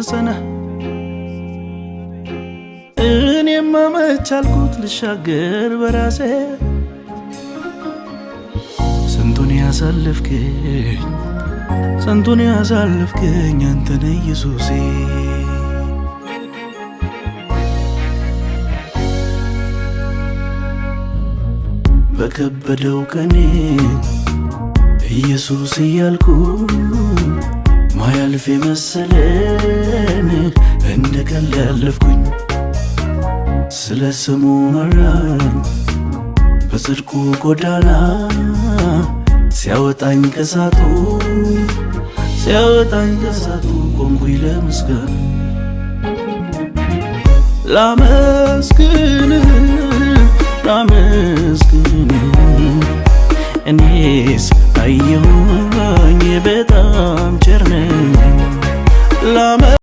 ስጸና እኔማ መቻልኩት ልሻገር በራሴ። ስንቱን ያሳለፍከኝ፣ ስንቱን ያሳለፍከኝ አንተነ ኢየሱሴ። በከበደው ቀኔ ኢየሱስ እያልኩ ማያልፍ የመሰለን እንደ ቀልድ ያለፍኩኝ፣ ስለ ስሙ መራኝ በጽድቁ ጎዳና፣ ሲያወጣኝ ከሳቱ፣ ሲያወጣኝ ከሳቱ ቆምኩኝ ለምስጋና። ላመስግን፣ ላመስግን፣ እኔስ አየሁኝ በጣም ቸር ነህ።